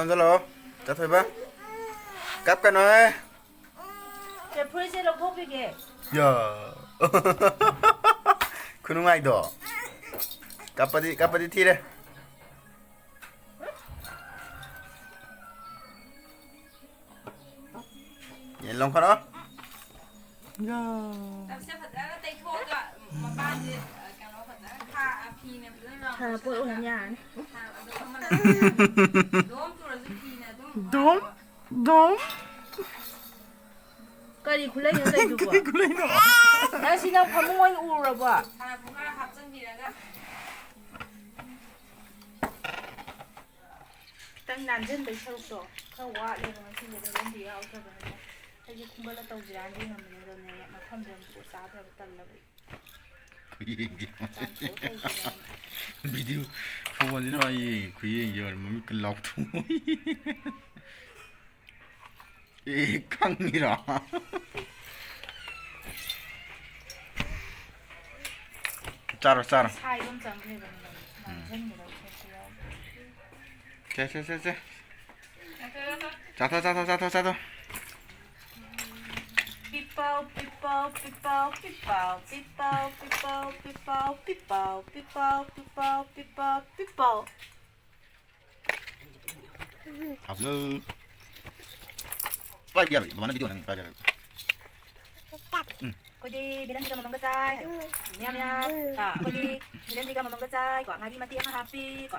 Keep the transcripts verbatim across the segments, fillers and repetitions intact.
ꯆꯪꯁꯤꯜꯂꯛꯑꯣ, ꯆꯠꯊꯣꯏꯕ꯫ ꯀꯞꯀꯅꯣꯍꯦ꯫ ꯁꯦ, ꯐꯨꯔꯤꯠꯁꯦ ꯂꯧꯊꯣꯛꯄꯤꯒꯦ꯫ ꯌꯥ꯫ ꯈꯨꯅꯨꯡꯉꯥꯏꯗꯣ꯫ ꯀꯞꯄꯗꯤ, ꯀꯞꯄꯗꯤ ꯊꯤꯔꯦ꯫ ꯌꯦꯟ ꯂꯧꯈꯠꯂꯣ꯫ ꯌꯥ꯫ ꯇꯞꯁꯦ ꯐꯖꯅ ꯇꯩꯊꯣꯛꯑꯒ ꯃꯄꯥꯟꯁꯦ, ꯑ, ꯀꯩꯅꯣ ꯐꯖꯅ ꯊꯥ-, ꯑ, ꯐꯤꯅ ꯐꯖꯅ round ꯁꯥꯟꯅꯄꯣꯠ ꯑꯣꯏꯍꯟ ꯇꯧꯁꯜꯂꯒ ꯌꯥꯔꯅꯤ꯫ ꯊꯥ-, ꯑꯗꯨꯒ ꯑꯃꯅ ꯗꯣꯝ ꯇꯨꯔꯁꯨ ꯐꯤꯅ ꯑꯗꯨꯝ ꯗꯣꯝ? ꯗꯣꯝ? ꯀꯔꯤ ꯈꯨꯠꯂꯩꯅꯣ ꯇꯧꯔꯤꯗꯨꯕꯣ? ꯀꯔꯤ ꯈꯨꯠꯂꯩꯅꯣ? ꯅꯪ ꯁꯤ ꯅꯪ ꯐꯃꯨꯡ ꯑꯣꯏꯅ ꯎꯔꯕꯣ? ꯁꯥꯟꯅꯄꯣꯠ ꯈꯔ ꯍꯥꯞꯆꯤꯟꯕꯤꯔꯒ꯫ ꯈꯤꯇꯪ ꯅꯥꯟꯖꯟꯕꯩ ꯁꯔꯨꯛꯇꯣ ꯈꯔ ꯋꯥꯠꯂꯦꯕ ꯉꯁꯤꯁꯦ, ꯂꯣꯟꯕꯤ ꯌꯥꯎꯗ꯭ꯔꯕꯅꯤꯅ꯫ ꯑꯩꯁꯦ ꯈꯨꯝꯕꯜꯂ ꯇꯧꯁꯤꯔꯥꯅ ꯌꯦꯡꯉꯝꯕꯅꯦ, ꯑꯗꯨꯅꯦ ꯃꯐꯝꯁꯦ ꯑꯃꯨꯛ ꯆꯥꯗ꯭ꯔꯕ ꯇꯜꯂꯕ ꯑꯩ꯫ ꯈꯨꯌꯦꯡꯁꯦ꯫ ꯆꯥꯝꯊꯣꯛꯑ ꯇꯧꯁꯤꯔꯥꯅ꯫ ꯚꯤꯗꯤꯑꯣ ꯐꯣꯟꯁꯤꯅ ꯃꯥ ꯌꯦꯡꯉꯤ ꯈꯨꯌꯦꯡꯁꯦ ꯃꯃꯤꯠꯀ ꯂꯥꯎꯊꯣꯛꯏ꯫ ꯑꯦ, ꯈꯪꯉꯤꯔꯣ? ꯆꯥꯔꯣ, ꯆꯥꯔꯣ꯫ ꯁꯥꯏꯕ ꯑꯃ ꯆꯪꯈ꯭ꯔꯦꯕ꯫ ꯎꯝ꯫ ꯅꯝꯁꯤꯟꯒꯗꯕ ꯄꯣꯠꯁꯨ ꯌꯥꯎꯕ꯫ ꯁꯦ, ꯁꯦ, ꯁꯦ, ꯁꯦ꯫ ꯆꯥꯊꯣꯛ, ꯆꯥꯊꯣꯛ, ꯆꯥꯊꯣꯛ, ꯆꯥꯊꯣꯛ꯫ ꯄꯤꯄꯥꯎ, ꯄꯤꯄꯥꯎ, ꯄꯤꯄꯥꯎ, ꯄꯤꯄꯥꯎ꯫ ꯍꯥꯞꯂꯣ꯫ ꯄꯥꯏꯕ ꯌꯥꯔꯣꯏ, ꯃꯃꯥꯅ ꯚꯤꯗꯤꯑꯣ ꯅꯪ ꯄꯥꯏꯕ ꯌꯥꯔꯣꯏ꯫ ꯎꯝ꯫ ꯑꯩꯈꯣꯏꯗꯤ ꯕꯦꯂꯟꯗ꯭ꯔꯤꯒ ꯃꯪꯒꯟꯒ ꯆꯥꯏ꯫ ꯃꯌꯥꯝ ꯃꯌꯥꯝ꯫ ꯑꯥ, ꯑꯩꯈꯣꯏꯗꯤ ꯕꯦꯂꯟꯗ꯭ꯔꯤꯒ ꯃꯪꯒꯟꯒ ꯆꯥꯏꯀꯣ꯫ ꯉꯥꯔꯤ ꯃꯇꯦꯛ ꯑꯃ ꯍꯥꯞꯄꯤꯀꯣ꯫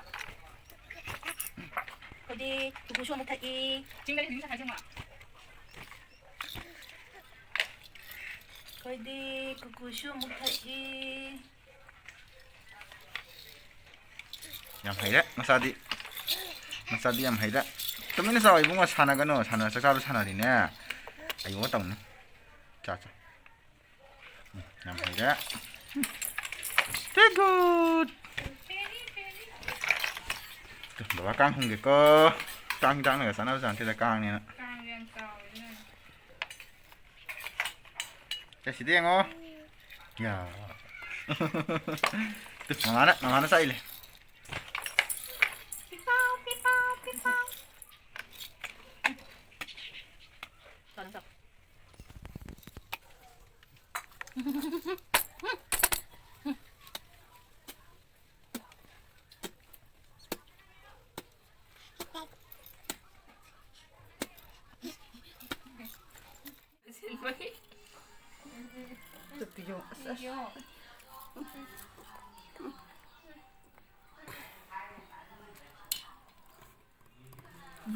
ꯑꯩꯈꯣꯏꯗꯤ ꯀꯨꯀꯨꯁꯨ ꯑꯃꯨꯛ ꯊꯛꯏ꯫ ꯆꯤꯡꯗꯗꯤ ꯍꯧꯖꯤꯛ ꯉꯁꯥꯏ ꯁꯦꯝꯕ꯫ ꯑꯩꯈꯣꯏꯗꯤ ꯀꯨꯀꯨꯁꯨ ꯑꯃꯨꯛ ꯊꯛꯏ꯫ ꯌꯥꯝ ꯍꯩꯔꯦ ꯃꯆꯥꯗꯤ꯫ ꯃꯆꯥꯗꯤ ꯌꯥꯝ ꯍꯩꯔꯦ꯫ ꯇꯨꯃꯤꯟꯅ ꯆꯥꯎ ꯏꯕꯨꯡꯉꯣ, ꯁꯥꯟꯅꯒꯅꯣ꯫ ꯁꯥꯟꯅ-, ꯆꯥꯛ ꯆꯥꯕ ꯁꯥꯟꯅꯔꯤꯅꯦ꯫ ꯑꯩꯉꯣꯟꯗ ꯇꯧꯅꯤ꯫ ꯆꯥ, ꯆꯥ꯫ ꯎꯝ, ꯌꯥꯝ ꯍꯩꯔꯦ꯫ Very good꯫ ꯇꯨ, ꯕꯕꯥ ꯀꯥꯡ ꯍꯨꯝꯒꯦꯀꯣ꯫ ꯀꯥꯡ ꯍꯤꯗꯥꯛꯅꯒ ꯆꯥꯅꯕ ꯖꯥꯠ ꯅꯠꯇꯦꯗ, ꯀꯥꯡꯅꯦꯅ꯫ ꯀꯥꯡ ꯌꯥꯝ ꯆꯥꯎꯋꯦ ꯑꯗꯨꯅꯅꯦ꯫ ꯁꯦ, ꯁꯤꯗ ꯌꯦꯡꯉꯣ꯫ ꯌꯥ꯫ ꯇꯨ, ꯃꯃꯥꯅ, ꯃꯃꯥꯅ ꯆꯥꯛꯏꯜꯂꯦ꯫ ꯄꯤꯄꯥꯎ, ꯄꯤꯄꯥꯎ, ꯄꯤꯄꯥꯎ꯫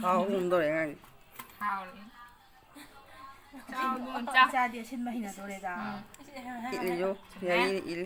ꯍꯥꯎꯒꯨꯝ ꯇꯧꯔꯦ ꯑꯉꯥꯡꯁꯦ꯫ ꯍꯥꯎꯔꯦ꯫ ꯆꯥꯎ, ꯏꯕꯦꯝꯃ, ꯆꯥꯎ꯫ ꯏꯆꯥꯗꯤ ꯑꯁꯤꯟꯕ ꯍꯩꯅꯗꯣꯔꯦꯗ꯫ ꯎꯝ꯫ ꯏꯠꯂꯤꯌꯣ꯫ ꯌꯥꯏꯌꯦ, ꯏꯠꯂꯤ꯫